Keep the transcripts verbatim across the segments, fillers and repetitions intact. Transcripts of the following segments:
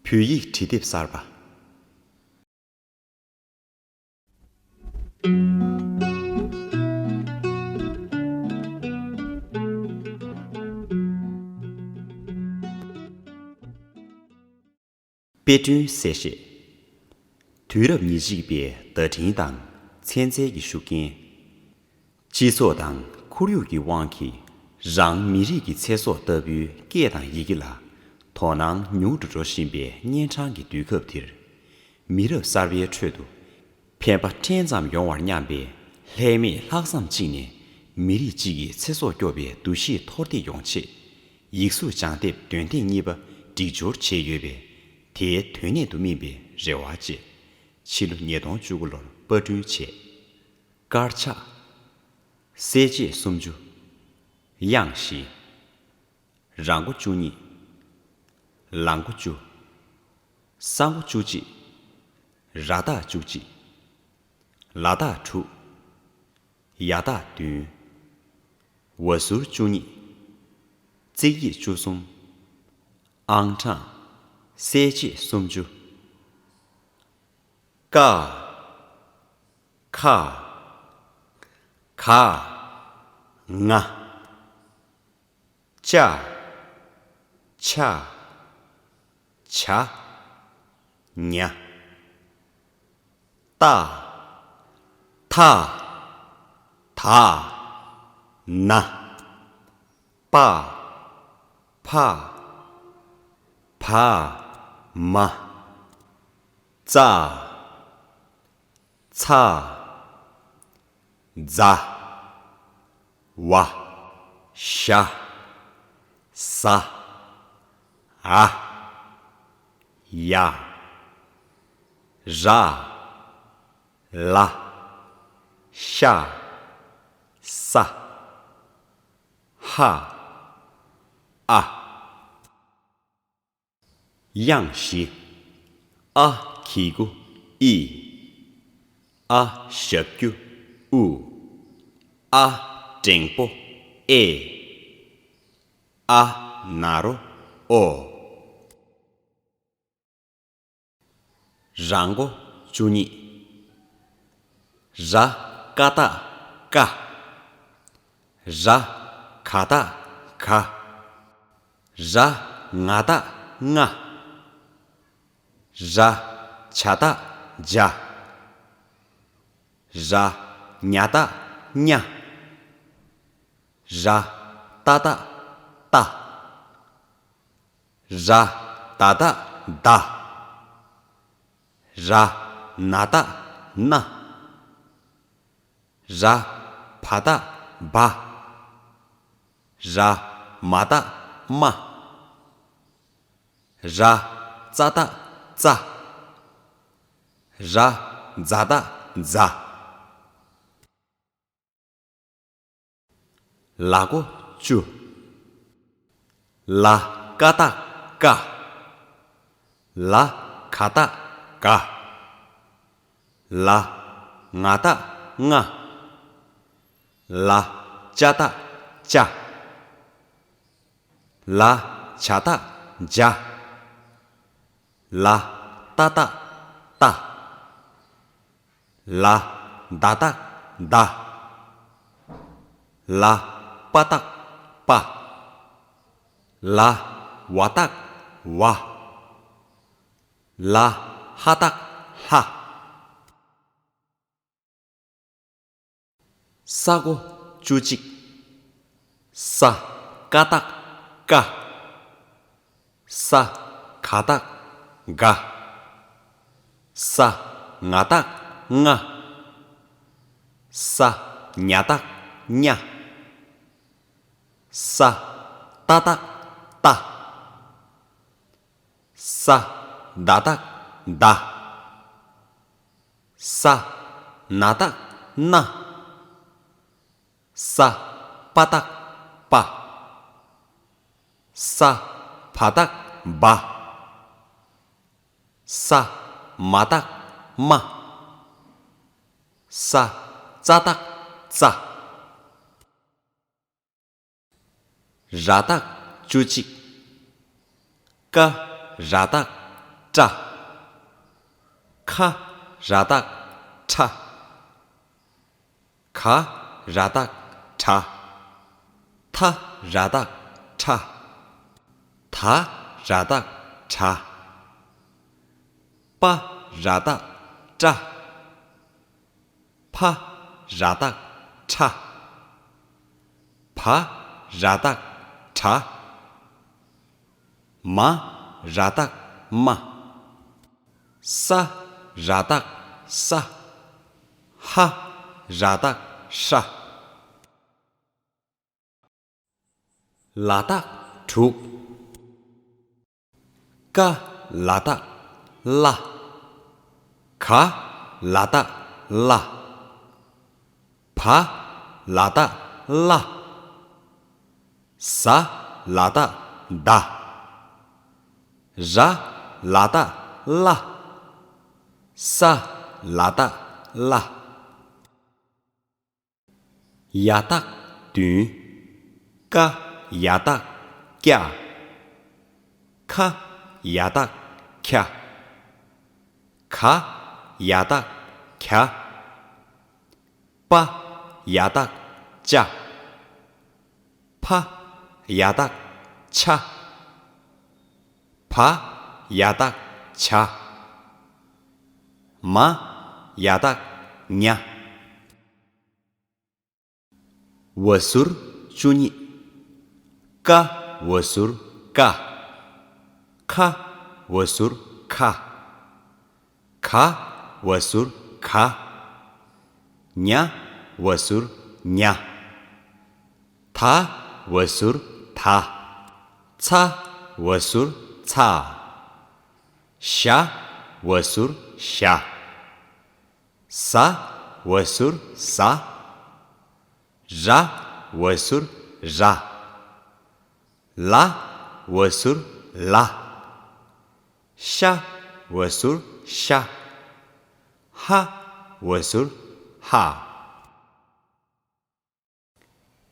བོད་ཡིག་འབྲི་དེབ་གསར་པ། དཔེ་སྐྲུན་གསལ་བཤད། དུས་རབས་ཉེར་གཅིག་པའི་བརྡ་འཕྲིན་དང་ཚན་རྩལ་གྱི་ཤུགས་རྐྱེན། སྤྱི་ཚོགས་དང་ཁོར་ཡུག་གི་དབང་གིས་རང་མི་རིགས་ཀྱི་ཚེ་སྲོག་ལྟ་བུའི་སྐད་དང་ཡི་གེ་ལ་དོ་སྣང་ཉུང་དུ་འགྲོ་བཞིན་པའི་གཉན་འཕྲང་གི་དུས་སྐབས་འདིར། མི་རབས་གསར་པའི་ཁྲོད་དུ་ཕན་པ་ཕྲན་ཙམ་ཡོང་བར་སྙམ་པའི་ལྷད་མེད་ལྷག་བསམ་གཅིག་ནས་མི་རིགས་གཅིག་གི་ཚེ་སྲོག་སྐྱོབ་པའི་འདུ་ཤེས་མཐོར་འདེགས་ཡོང་ཆེད། ཡིག་གཟུགས་སྦྱང་དེབ་འདོན་ཐེངས་གཉིས་པ་སྒྲིག་སྦྱོར་བྱས་ཡོད་པས། དེའི་དོན་གནད་དུ་སྨིན་པའི་རེ་བ་བཅས། ཕྱི་ལོ་ཉིས་སྟོང་བཅུ་དགུ་ལོར་པར་སྐྲུན་བྱས། དཀར་ཆག་གསལ་བྱེད་སུམ་ཅུ། དབྱངས་བཞི། ར་མགོ་བཅུ་གཉིས། ལ་མགོ་བཅུ། ས་མགོ་བཅུ་གཅིག། ར་བཏགས་བཅུ་གཅིག། ལ་བཏགས་དྲུག། ཡ་བཏགས་བདུན། ཝ་ཟུར་བཅུ་གཉིས། རྩིག་ཡིག་བཅུ་གསུམ། ཨང་གྲངས་གསལ་བྱེད་སུམ་ཅུ། ཀ། ཁ། ག། ང་། ཅ། ཆ། ཇ། ཉ། ཏ། ཐ། ད། ན། པ། ཕ། བ། མ། ཙ། ཚ། ཛ། ཝ། ཞ། ཟ། འ། ཡ། ར། ལ། ཤ། ས། ཧ། ཨ། དབྱངས་བཞི། ཨ་གི་གུ་ཨི། ཨ་ཞབས་ཀྱུ་ཨུ། ཨ་འགྲེང་པོ་ཨེ། ཨ་ན་རོ་ཨོ། ར་མགོ་བཅུ་གཉིས། ར་ཀ་བཏགས་ཀ། ར་ག་བཏགས་ག། ར་ང་བཏགས་ང་། ར་ཇ་བཏགས་ཇ། ར་ཉ་བཏགས་ཉ། ར་ཏ་བཏགས་ཏ། ར་ད་བཏགས་ད། ར་ན་བཏགས་ན། ར་བ་བཏགས་བ། ར་མ་བཏགས་མ། ར་ཙ་བཏགས་ཙ། ར་ཛ་བཏགས་ཛ། ལ་མགོ་བཅུ། ལ་ཀ་བཏགས་ཀ། ལ་ག་བཏགས་ག། ལ་ང་བཏགས་ང་། ལ་ཅ་བཏགས་ཅ། ལ་ཇ་བཏགས་ཇ། ལ་ཏ་བཏགས་ཏ། ལ་ད་བཏགས་ད། ལ་པ་བཏགས་པ། ལ་ཝ་བཏགས་ཝ། ལ་ཧ་བཏགས་ཧ། ས་མགོ་བཅུ་གཅིག། ས་ཀ་བཏགས་ཀ། ས་ག་བཏགས་ག། ས་ང་བཏགས་ང་། ས་ཉ་བཏགས་ཉ། ས་ཏ་བཏགས་ཏ། ས་ད་བཏགས་ད། ས་ན་བཏགས་ན། ས་པ་བཏགས་པ། ས་བ་བཏགས་བ། ས་མ་བཏགས་མ། ས་ཙ་བཏགས་ཙ། ར་བཏགས་བཅུ་གཅིག། ཀ་ར་བཏགས་ ཀྲ། ཁ་ར་བཏགས་ཁྲ། ག་ར་བཏགས་གྲ། ཐ་ར་བཏགས་ཐྲ། ད་ར་བཏགས་དྲ། པ་ར་བཏགས་པྲ། ཕ་ར་བཏགས་ཕྲ། བ་ར་བཏགས་བྲ། མ་ར་བཏགས་མ། ས་ར་བཏགས་སྲ། ཧ་ར་བཏགས་ཧྲ། ལ་བཏགས་དྲུག་ཀ་ལ་བཏགས་ཀླ། ག་ལ་བཏགས་གླ། བ་ལ་བཏགས་བླ། ཟ་ལ་བཏགས་ཟླ། ར་ལ་བཏགས་རླ། ས་ལ་བཏགས་སླ། ཡ་བཏགས་བདུན། ཀ་ཡ་བཏགས་ཀྱ། ཁ་ཡ་བཏགས་ཁྱ། ག་ཡ་བཏགས་གྱ། པ་ཡ་བཏགས་པྱ། ཕ་ཡ་བཏགས་ཕྱ། བ་ཡ་བཏགས་བྱ། མ་ཡ་བཏགས་མྱ། འོད་ཟུར་བཅུ་གཉིས། ཀ་འོད་ཟུར་ཀ། ཁ་འོད་ཟུར་ཁ། ག་འོད་ཟུར་ག། ཉ་འོད་ཟུར་ཉ། ད་འོད་ཟུར་ད། ཚ་འོད་ཟུར་ཚ། ཞ་འོད་ཟུར་ཞ། ཟ་འོད་ཟུར་ཟ། ར་འོད་ཟུར་ར། ལ་འོད་ཟུར་ལ། ཤ་འོད་ཟུར་ཤ། ཧ་འོད་ཟུར་ཧ།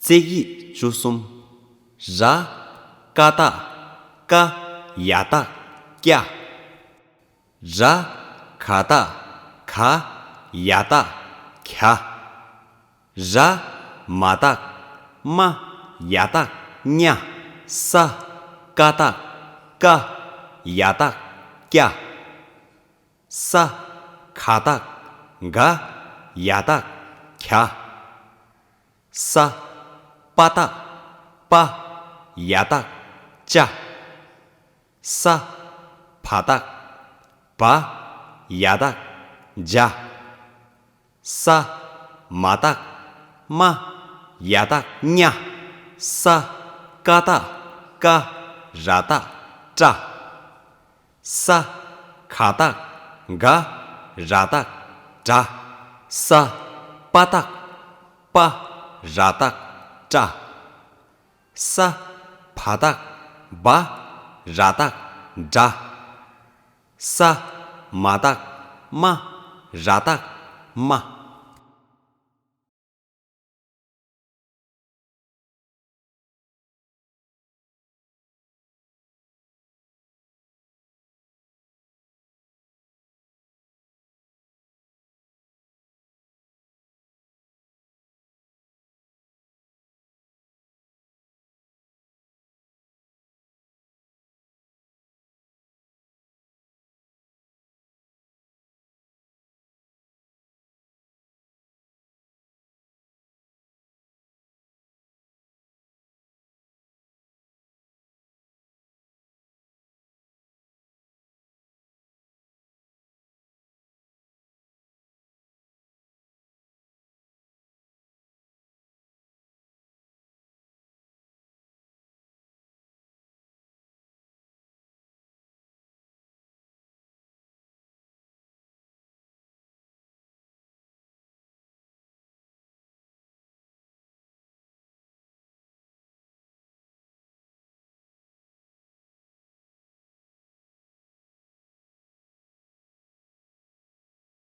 བརྩེགས་ཡིག་བཅུ་གསུམ། ར་ཀ་བཏགས་ཀ། ཡ་བཏགས་ཀྱ། ར་ག་བཏགས་ག། ཡ་བཏགས་གྱ། ར་མ་བཏགས་མ། ཡ་བཏགས་མྱ། ས་ཀ་བཏགས་སྐ། ཡ་བཏགས་སྐྱ། ས་ག་བཏགས་སྒ། ཡ་བཏགས་སྒྱ། ས་པ་བཏགས་སྤ། ཡ་བཏགས་སྤྱ། ས་བ་བཏགས་སྦ། ཡ་བཏགས་སྦྱ། ས་མ་བཏགས་སྨ། ཡ་བཏགས་སྨྱ། ས་ཀ་བཏགས་སྐ། ར་བཏགས་སྐྲ། ས་ག་བཏགས་སྒ། ར་བཏགས་སྒྲ། ས་པ་བཏགས་སྤ། ར་བཏགས་སྤྲ། ས་བ་བཏགས་སྦ། ར་བཏགས་སྦྲ། ས་མ་བཏགས་སྨ། ར་བཏགས་སྨ།